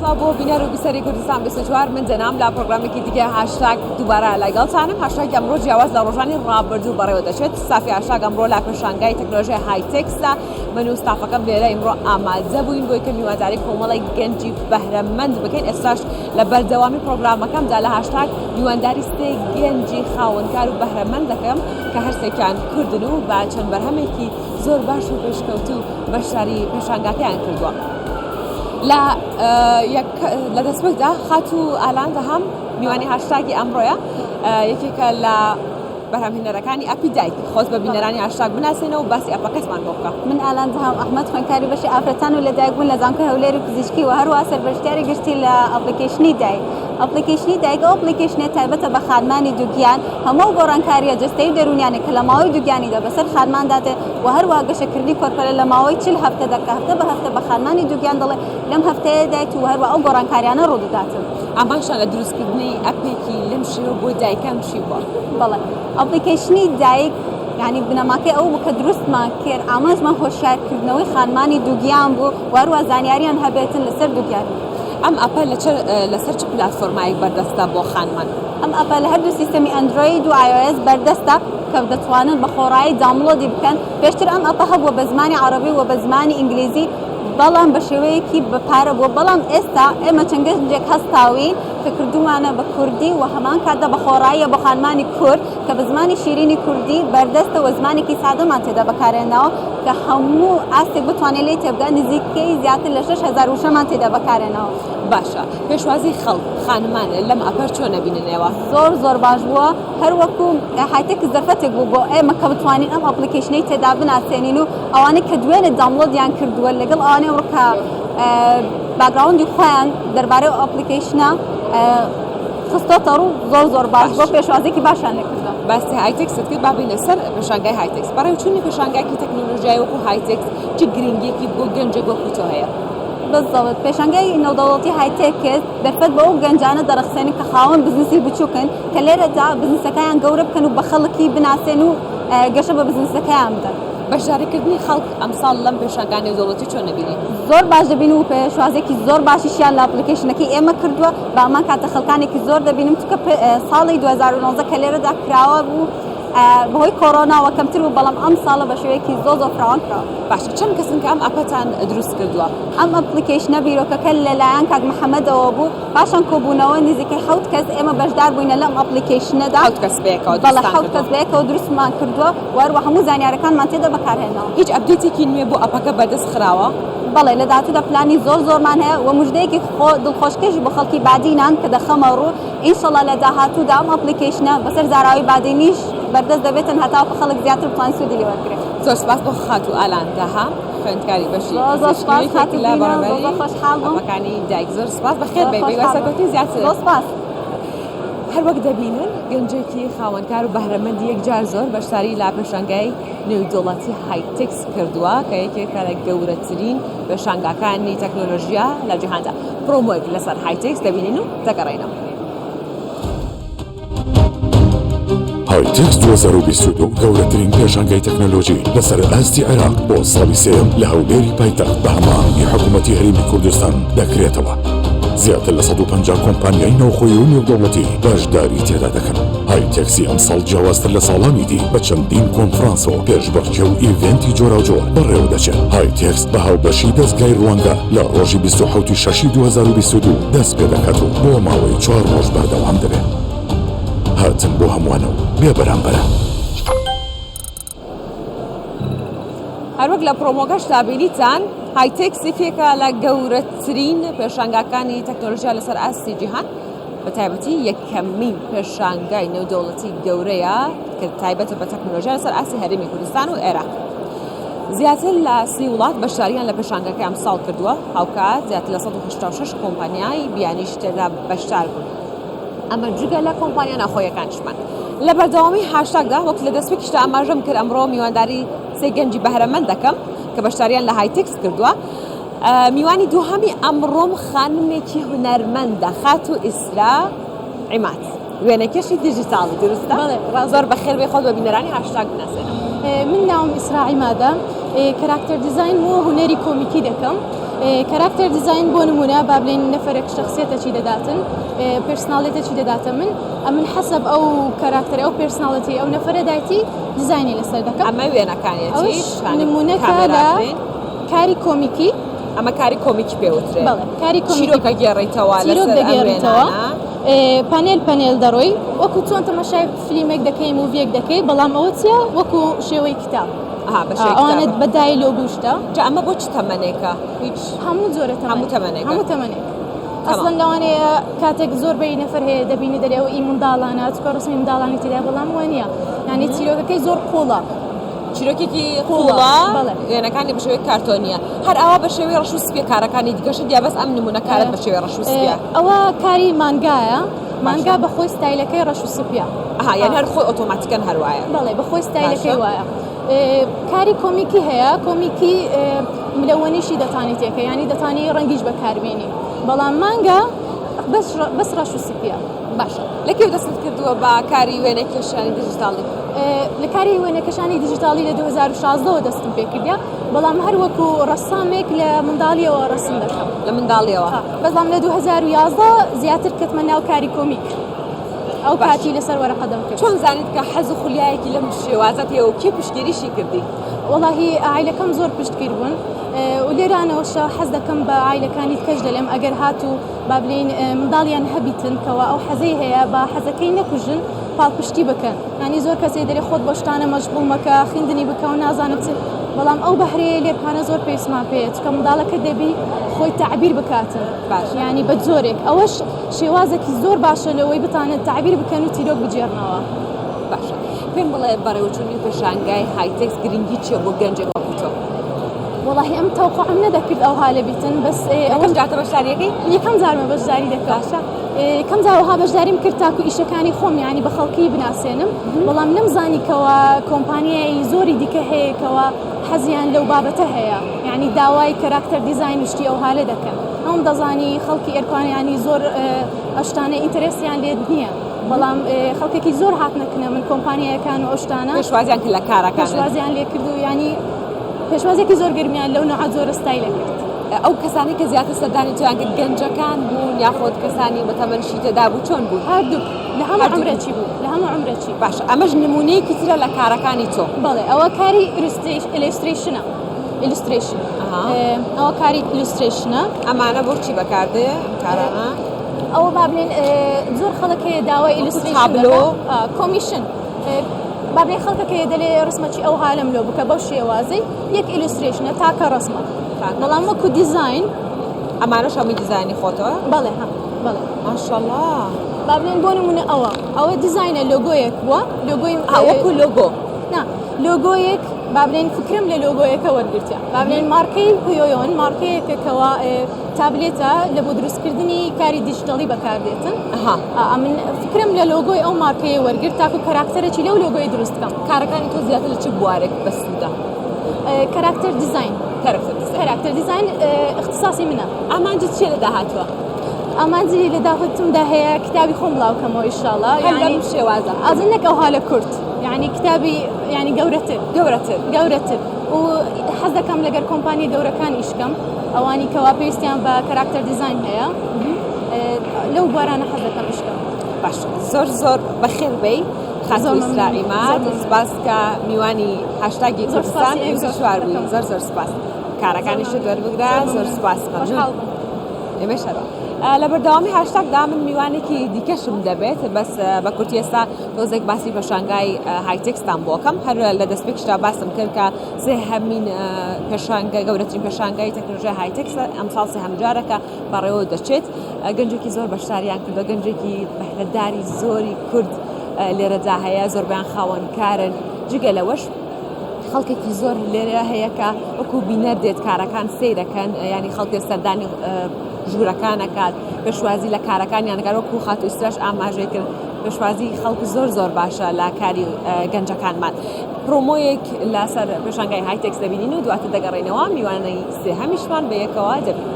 سڵاو بۆ بینەر و بیسەری کوردستان 24. من جەنام لە پرۆگرامێکی دیکە هاشتاگ دووبارە لەگەڵتانم. هاشتاگی ئەمڕۆ جیاواز لە ڕۆژانی ڕابردوو بەڕێوە دەچێت. ستافی هاشتاگ ئەمڕۆ لە پێشانگای تەکنۆلۆژیای هایتێکسە. من و ستافەکەم لێرە ئیمڕۆ ئامادە بووین بۆی کە میوانداری کۆمەڵێک گەنجی بەهرەمەند بکەین. ئێستاش لە بەردەوامی پرۆگرامەکەمدا لە هاشتاگ میوانداری سێ گەنجی خاوەنکار و بەهرەمەند دەکەم کە هەرسێکیان کوردن و بە چەند بەرهەمێکی زۆر باش و پێشکەوتوو بەشداری پێشانگاکەیان کردووە. لە لە دەستپێکدا خاتوو ئالان دەهام میوانی هاشتاگی ئەمڕۆیە، یەکێکە لە بەرهەمهێنەرەکانی ئەپی دایک. خۆت بە بینەرانی هاشتاگ بناسێنەوە و باسی ئەپەکەتمان بۆ بکە. من ئالان دەهام ئەحمەد، خوێندکاری بەشی ئافرەتان و لەدایکبوون لە زانکۆی هەولێر و پزیشکی و هەروەها سەرپەرشتیاری گشتی لە ئەپلیکەیشنی دایک. ئەپلیکەیشنی دایک ئەو ئەپلیکەیشنە تایبەتە بە خانمانی دووگیان، هەموو ئەو گۆڕانکارییە جەستەیی و دەروونیانەی کە لە ماوەی دووگیانیدا بەسەر خانماندا دێت و هەروەها گەشەکردنی کۆرپەلە لە ماوەی 40 هەفتەدا کە هەفتە بە هەفتە بە خانمانی دووگیان دەڵێ لەم هەفتەیەدایت و هەروەها ئەو گۆڕانکاریانە ڕوودەداتن. ئامانجتان لە دروستکردنی ئەپێکی لەم شێوە بۆ دایکان چی بووە؟ بەڵێ، ئەپلیکەیشنی دایک یانی بنەماکەی ئەوە بوو کە دروستمان کرد، ئامانجمان هۆشیارکردنەوەی خانمانی دووگیان بوو و هەروەها زانیاریان هەبێتن لەسەر دووگیانی. ئەم ئەپە لەسەر چ پلاتفۆرمایەک بەردەستە بۆ خانمان؟ ئەم ئەپە لە هەردوو سیستەمی ئەندرۆید و iOS بەردەستە کە دەتوانن بە خۆڕایی download ی بکەن. پێشتر ئەم ئەپە هەبووە بە زمانی عەڕەبی و بە زمانی ئینگلیزی بەڵام بە شێوەیەکی بە پارە بووە، بەڵام ئێستا ئێمە چەند گەنجێک هەستاوین کە کردوومانە بە کوردی و هەمان کاتدا بە خۆڕاییە بۆ خانمانی کورد کە بە زمانی شیرینی کوردی بەردەستە و زمانێکی سادەمان تێدا بەکارهێناوە کە هەموو ئاستێک بتوانێت لێی تێبگات، نزیکەی زیاتر لە 6000 وشەمان تێدا بەکارهێناوە. باشە پێشوازی خەڵک، خانمان لەم ئەپە چۆن ئەبیننەوە؟ زۆر زۆر باش بووە، هەر وەکو هایتێکس دەرفەتێک بوو بۆ ئێمە کە بتوانین ئەم ئەپلیکەیشنەی تێدا بناسێنین و ئەوانەی کە دوێنێ download یان کردووە لەگەڵ ئەوانەی ئەمڕۆ کە background ی خۆیان دەربارەی ئەو ئەپلیکەیشنە خستۆتە ڕوو زۆر زۆر باش بۆ پێشوازێکی باشیان لێکردووە. باسی هایتێکست کرد، با بێینە سەر پێشانگای هایتێکس. بەڕێوەچوونی پێشانگایەکی تەکنۆلۆژیای وەکو هایتێکس چ گرنگییەکی بۆ گەنجێک وەکو تۆ هەیە؟ بالضبط پێشانگای نێودەوڵەتی هایتێکس دەرفەت بەو گەنجانە دەڕەخسێنن کە خاوەن بزنسی بچووکن کە لێرەدا بزنسەکەیان گەورە بکەن و بە خەڵکی بناسێن و گەشە بە بزنسەکەیان بدەن. بەشداریکردنی خەڵک ئەمساڵ لەم پێشانگا نێودەوڵەتی چۆن دەبینی؟ زۆر باش دەبینم و پێشوازیەکی زۆر باشیشیان لە ئەپلیکەیشنەکەی ئێمە کردووە، بە هەمان کاتە خەڵکانێکی زۆر دەبینم چونکە ساڵی 2019 کە لێرەدا کراوە بوو بەهۆی کۆرۆناوە کەمتر بوو، بەڵام ئەم ساڵە بە شێوەیەکی زۆر زۆر فراوان کراوە. باشە چەند کەسن کە ئەم ئەپەتان دروست کردووە؟ ئەم ئەپلیکەیشنە بیرۆکەکە لەلایەن کاک محەمەدەوە بوو، پاشان کۆبوونەوە نزیکەی حەوت کەس ئێمە بەشدار بووینە لەم ئەپلیکەیشنەدا. حەوت کەس بەیەکەوە دروستتان کردووە؟ بەڵێ حەوت کەس بەیەکەوە دروستمان کردووە و هەروەها هەموو زانیارەکانمان تێدا بەکارهێناوە. هیچ update ێکی نوێ بۆ ئەپەکە بەردەست خراوە؟ بەڵێ لە داهاتوودا پلانی زۆر زۆرمان هەیە و مژدەیەکی دڵخۆشکەریش بۆ خەڵکی بادینان کە دەخەمە ڕوو، ئینشەڵا لە داهاتوودا ئەم ئەپلیکەیشنە بەسەر زاراوەی بادینیش بەردەست دەبێتن هەتاوەکو خەڵک زیاتر بتوانن سوودی لێ وەرگرن. زۆر سپاس بۆ خاتوو ئالان تەها خوێندکاری بەشی زۆر زۆر پزیشکی سپاس یەکێک خاتوو لە دینا، زۆر بەڕێوەبەری زۆر خۆشحاڵ بووم. ئەپەکانی دایک. زۆر سپاس، بەخێر زۆر بێی، بەهیوای خۆشحاڵ بووم. سەرکەوتنی زیاتر. زۆر سپاس. هەروەک دەبینن گەنجێکی خاوەنکار و بەهرەمەندی یەکجار زۆر بەشداری لە پێشانگای نێودەوڵەتی هایتێکس کردووە کە یەکێکە لە گەورەترین پێشانگاکانی تەکنۆلۆژیا لە جیهاندا. پرۆمۆیەک لەسەر هایتێکس دەبینین و دەگەڕێینەوە. هایتێکس 2022 گەورەترین پێشانگای تەکنەلۆژی لەسەر ئاستی عێراق بۆ ساڵی سێیەم لە هەولێری پایتەخت بە هەماهەنگی حکوومەتی هەرێمی کوردستان دەکرێتەوە. زیاتر لە 150 کۆمپانیای ناوخۆیی و نێودەوڵەتی بەشداری تێدا دەکەن. هایتێکسی ئەمساڵ جیاوازتر لە ساڵانی دی بە چەندین کۆنفرانس و پێشبڕکێ و ئیڤێنتی جۆراوجۆر بەڕێوەدەچێت. هایتێکس بە هاوبەشی دەزگای ڕوانگە لە ڕۆژی 27 شەشی 2022 دەست پێدەکات و بۆ ماوەی چوار ڕۆژ بەردەوام دەبێت. هاتن بۆ هەمووانە و بێ بەرامبەرە. هەروەک لە پرۆمۆکەشدا بینیتان، هایتێکس یەکێکە لە گەورەترین پێشانگاکانی تەکنۆلۆژیا لەسەر ئاستی جیهان، بە تایبەتی یەکەمین پێشانگای نێودەوڵەتی گەورەیە کە تایبەتە بە تەکنۆلۆژیا لەسەر ئاستی هەرێمی کوردستان و عێراق. زیاتر لە سی وڵات بەشداریان لە پێشانگاکەی ئەمساڵ کردووە، هاوکات زیاتر لە 186 کۆمپانیای بیانیش تێدا بەشدار بوون. ئەمە جگە لە کۆمپانیا ناخۆیەکانیشمان. لە بەردەوامی هاشتاگدا وەک لە دەستپێکیشدا ئاماژەم کرد ئەمڕۆ میوانداری سێ گەنجی بەهرەمەند دەکەم کە بەشداریان لە هایتێکس کردووە. میوانی دووهەمی ئەمڕۆم خانمێکی هونەرمەندە خاتوو ئیسرا عیماد وێنەکێشی دیجیتاڵی دروستە؟ زۆر بەخێر بێ خۆت بە بینەرانی هاشتاگ بناسێنە. من ناوم ئیسرا عیمادە، کاراکتەر دیزاین و هونەری کۆمیکی دەکەم. Character design بۆ نمونە با بلێین نەفەرێک شەخسیەتەکی دەداتن personality ەکی دەداتە من ئەمن حەسەب ئەو character ئەو personality ئەو نەفەرە دایتی دیزاینی لەسەر دەکەم. ئەمە وێنەکانیەتی ئەوش نمونەکە لە کاری کۆمیکی. ئەمە کاری کۆمیکی پێ وترێ. بەڵێ کاری کۆمیکی. چیرۆک ئەگێڕیتەوە چیرۆک لەسەر ئەم دەگێڕیتەوە. وێنانە. پانێل پانێل دەڕۆی وەکو چۆن تەماشای فلیمێک دەکەی movie یەک دەکەی بەڵام ئەوە چیە وەکو شێوەی کتاب. ئەها بە شێوەی ئەوانە کتابە. بە dialogue و شتە. جا ئەمە بۆ چ تەمەنێکە؟ هیچ هەموو جۆرە تەمەنێک. هەموو تەمەنێکە. هەموو تەمەنێک. تەمام. ئەسڵەن لەوانەیە کاتێک زۆر بەی نەفەر هەیە دەبینی دەرێ ئەوە ئی منداڵانە چونکە ڕسمی منداڵانی تێدایە بەڵام وا نییە یانی چیرۆکەکەی زۆر قووڵە. چیرۆکێکی قووڵە، قووڵە بەڵێ. وێنەکانی بە شێوەی کارتۆنییە. هەر ئاوا بە شێوەی ڕەش و سپییە کارەکانی دیکەشت یا بەس ئەم نموونە کارت بە شێوەی ڕەش و سپییە؟ ئەوە کاری مانگایە. مانگا باشە. بە خۆی ستایلەکەی ڕەش و سپییە. ئەها یانی هەر خۆی ئۆتۆماتیکەن هەر وایە. بەڵێ بە خۆی ستایلەکەی باشە. وایە. کاری کۆمیکی هەیە کۆمیکی ملەوەنیشی دەتانی تێکە ینی دەتانی ڕەنگیش بەکاربیێنی بەڵام مانگا بەس ڕەش و سپیە. باشە لە کێو دەستت کردووە بە کاری وێنەکێشانی دیجیتاڵی؟ لە کاری وێنەکێشانی دیجیتاڵی لە 2016ەوە دەستم پێکردە بەڵام هەر وەکو ڕەسامێک لە منداڵیەوە ڕەسم دەکەم. لە منداڵیەوە؟ بەڵام لە 2011 زیاتر کەتمە ناو کاری کۆمیک. ئەو کاتی لەسەر وەرەقە دەمکرد. چۆن زانیت کە حەز و خولیایەکی لەم شێوازەت هەیە و کێ پشتگیریشی کردی؟ وەڵاهی عایلەکەم زۆر پشتگیر بوون و لێرانەوەشە حەز دەکەم بە عایلەکانی دیکەش دەلێم ئەگەر هاتوو با بلێین منداڵیان هەبیتن کەوا ئەو حەزەی هەیە با حەزەکەی نەکوژن پاڵپشتی بکەن یانی زۆر کەسێ دەرێ خۆت بۆ شتانە مەشغوڵ مەکە خویندنی بکە و نازانم چ بەڵام ئەو بەهرەیە لێرکانە زۆر پێویستمان پێیە چونکە منداڵەکە دەبی خۆی تەعبیر بکاتن باشە یانی بە جۆرێک ئەوەش شێوازێکی زۆر باشە لەوەی بتانن تەعبیر بکەن و چیرۆک بگێڕنەوە. باشە پێم بڵێ بەڕێوەچوونی پێشانگای هایتێکس گرنگی چیە بۆ گەنجێک وەکو تۆ؟ وەڵاهی ئەم تەوقعم نەدەکرد ئەوها لە بیتن بەس یەکەم جارتە بەشداریەکەی؟ یەکەم جارمە بەشداری دەکەم. باشە یەکەم جار وەها بەشداریم کرد تاکو ئیشەکانی خۆم یانی بە خەڵکی بناسێنم بەڵام نەمزانی کەوا کۆمپانیای زۆری دیکە هەیە کەوا حەزیان لەو بابەتە هەیە یانی داوای character design و شتی ئەوها لێ دەکەن. ئەوم دەزانی خەڵکی ئێرکان ینی زۆر ئەو شتانە interest یان لێت نییە بەڵام خەڵکێکی زۆر هاتنە کنە من کۆمپانیایەکان و ئەو شتانە پێشوازیان کرد لە کارەکان پێشوازیان لێ کرد و ینی پێشوازێکی زۆر گەرمیان لەو نوعە زۆرە ستایلە کرد. ئەو کەسانی کە زیاتر سەردانی تۆیان کرد گەنجەکان بوون یاخود کەسانی بەتەمەنشی تێدا بوو چۆن بوون؟ هەردووک لە هەموو عمرەچی بوو لە هەموو عمرەچی. باشە ئەمەش نمونەیەکی ترە لە کارەکانی تۆ. بەڵێ ئەوە کاری illustration ە. Illustration ئەوە کاری illustration ە. ئەمانە بۆ چی بەکاردێ ئەم کارانە؟ ئەوە با بڵێن زۆر خەڵک هەیە داوای illustration تابلۆ commission با بڵێن خەڵکەکە هەیە دەلێ ڕسمەکی ئەو هالەم لۆ بکە بەو شێوازەی یەک illustration ە تاکە ڕسمە بەڵام وەکو دیزاین ئەمانەش هەمووی دیزاینی خۆتەوە؟ بەڵێ ها بەڵێ ماشەڵڵا با بڵێن بۆ نمونە ئەوە ئەوە دیزاینە لۆگۆیەک بووە لۆگۆی وەکو لۆگۆ نا لۆگۆیەک با بلێین فکرم لە لۆگۆیەکە وەرگرتە با بلێین مارکەی هویۆیۆن مارکەیەکە کەوا تابلێتە لە بۆ دروستکردنی کاری دیجیتەڵی بەکاردێتن ئەمن فکرم لە لۆگۆی ئەو مارکەیە وەرگرت تاکو کەراکتەرێکی لەو لۆگۆی دروست بکەم. کارەکانی تۆ زیاتر لە چ بوارێک بەسوودە؟ Character design. Character design. Character design ئیختیساسی منە. ئامانجت چییە لە داهاتووە؟ ئامانجی لە داهاتوومدا هەیە کتابی خۆم بڵاو کەمەوە ئیشاڵا. هەر لەم شێوازە. ئەزن نەک ئەوها لە کورت. یعنی کتابی یعنی گەورەتر. گەورەتر. گەورەتر. و حەز دەکەم لەگەر کۆمپانیە گەورەکان ئیش کەم ئەوانی کەوا پێویستیان بە character design هەیە لەو بوارانە حەز دەکەم ئیش کەم. باش زۆر زۆر بەخێر بێی خاتوو ئیسرا عیماد سپاس کە میوانی هاشتاگی کوردستان 24 بووی زۆر زۆر سپاس کارەکانیشت وەربگرە زۆر سپاس مەمنون. ئێمەش هەروا لە بەردەوامی هاشتاگدا من میوانێکی دیکەشم دەبێت بەس بە کورتی ئێستا تۆزێک باسی پێشانگای هایتێکستان بۆکەم هەر لە دەستپێکشتا باسم کرد کە سێهەمین پێشانگە گەورەترین پێشانگای تەکنۆلۆژیای هایتێکس ئەمساڵ سێهەم جارەکە بەڕێوە دەچێت گەنجێکی زۆر بەشداریان کردووە گەنجێکی بەهرەداری زۆری کورد لێرەدا هەیە زۆربیان خاوەنکارن جگە لەوەش خەڵکێکی زۆر لێرە هەیە کە وەکو بینەر دێت کارەکان سەیرەکەن ینی خەڵکێ سەردانی ژوورەکان ئەکات پێشوازی لە کارەکانیان ئەکات وەکو خاتوو ئیسراش ئاماژەی کرد پێشوازی خەڵک زۆر زۆر باشە لە کاری گەنجەکانمان پرۆمۆیەک لەسەر پێشانگای هایتێکس دەبینین و دواتر دەگەڕێینەوە میوانەی سێهەمیشمان بەیەکەوە دەبین.